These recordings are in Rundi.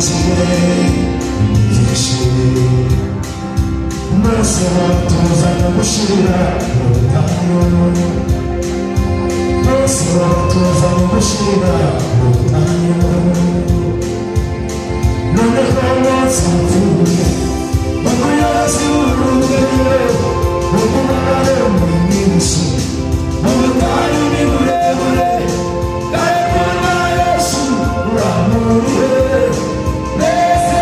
Yatwigishije byinshi. Mose tuzana gushira mu butayu, Mose tuzana gushira mu butayu. Noneho Mose apfuye, umuyobozi w'urugendo, umubabaro muri mwinshi, mu butayu ni burebure. Kalebu na Yosuwa murihe? Mbese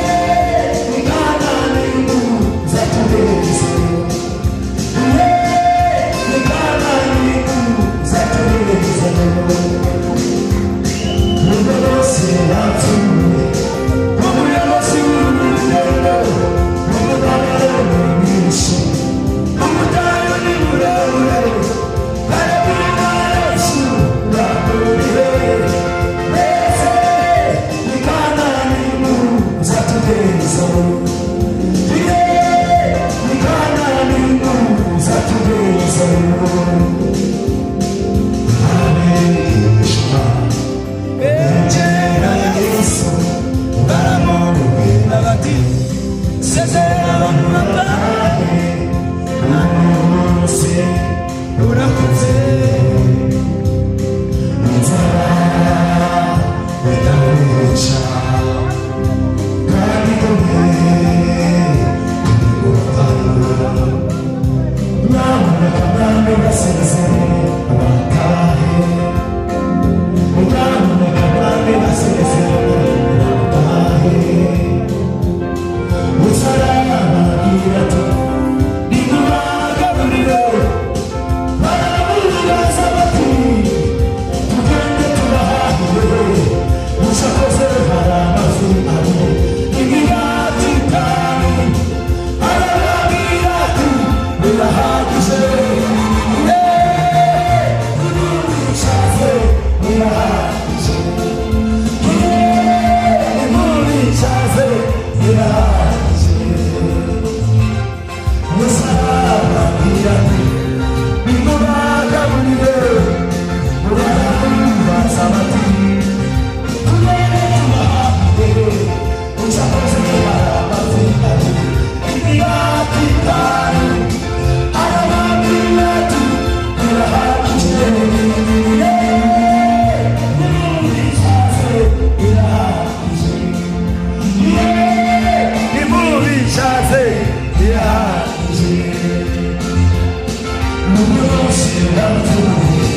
ni Kanani muzatugezayo? Ni Kanani muzatugezayo? Nubwo Mose yapfuye, umuyobozi w'urugendo, umubabaro ni mwinshi, ubutayu ni burebure. Kalebu na Yosuwa murihe? Mbese ni Kanani muzatugezayo? Ni Kanani muzatugezayo? Abigishwa begera Yesu, baramubwira bati: "Sezerera abantu batahe, umunsi urakuze, inzara irabica, kandi dore turi mu butayu. Nyamuneka Mwami, basezere batahe. Nyamuneka Mwami, basezere batahe." Arababwira ati: "Nimubagaburire." Baramubaza bati: "Tugende tubahahire?" Musakoze hari amafi abiri n'imigati itanu. Arababwira ati: "Birahagije, nimubicaze, birahagije, nimubicaze, birahagije." Musa arababwira ati: "Nimubagaburire." Baramubaza bati: "Tugende tubahahire?" Musakoze hari amafi abiri n'imigati itanu. Arababwira ati: "Birahagije, nimubicaze, birahagije, nimubicaze, birahagije." Umuyobozi yapfuye,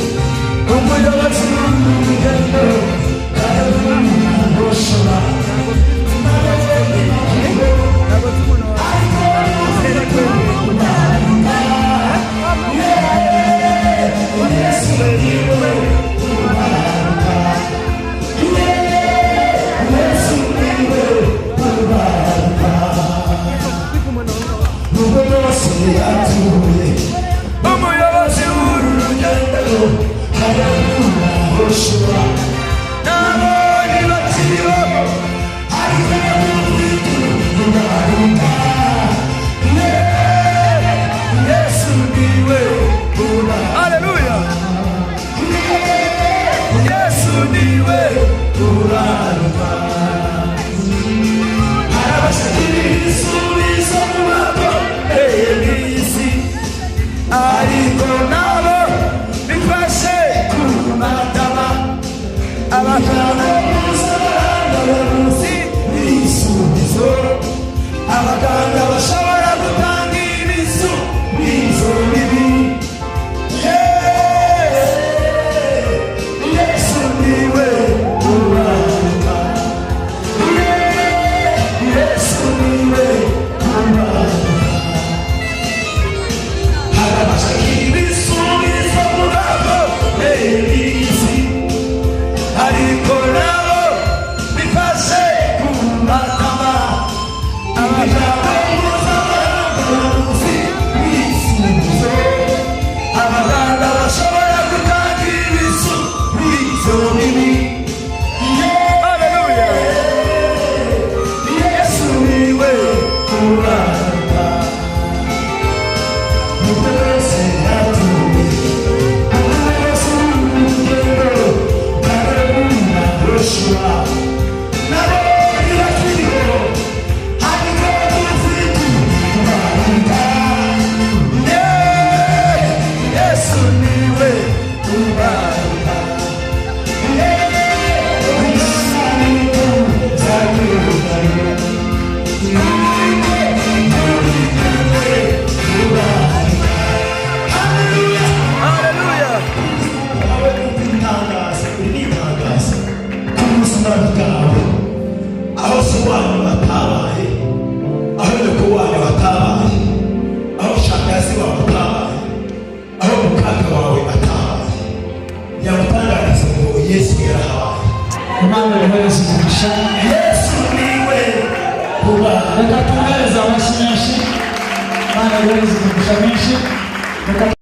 umuyobozi w'urugendo, Kalebu na Yosuwa, Ntabwo nzi umuntu. Ariko Yesu niwe ubaruta, Yesu niwe ubaruta. Nubwo Mose yapfuye, umuyobozi w'uru rugendo, Kalebu na Yosuwa, nabo ntibakiriho, ariko ubaruta. Yesu niwe ubaruta. Haleluya, Yesu niwe Ubaruta. Arabashakira ibisubizo mu bakomeye b'isi, ariko nabo bifashe ku matama. Abaganga mpuzamahanga baruzi ibisubizo, abaganga bashobora gutanga ibisubizo bibi. Yeah, Yesu niwe ubaruta. Yesu niwe ubaruta. Harabashakira ibisubizo mu bakomeye b'isi, ariko nabo bifashe ku matama. Abaganga mpuzamahanga baruzi ibisubizo, abaganga bashobora gutanga ibisubizo bibi. Haleluya. Yesu niwe ubaruta. Nubwo wese yatuye, umuyobozi w'urugendo, Kalebu na Yosuwa, nabo ntibakiriho. Aho se wanyu atabaye, aho nyoko wanyu atabaye, aho shangazi wawe atabaye, aho mukaka wawe atabaye, yamutangariza ngo Yesu yarahabaye. Imana ibahereze umugisha. Yesu niwe kuba. Reka tumuhereze amashyi menshi. Imana ibahereze umugisha mwinshi. Reka.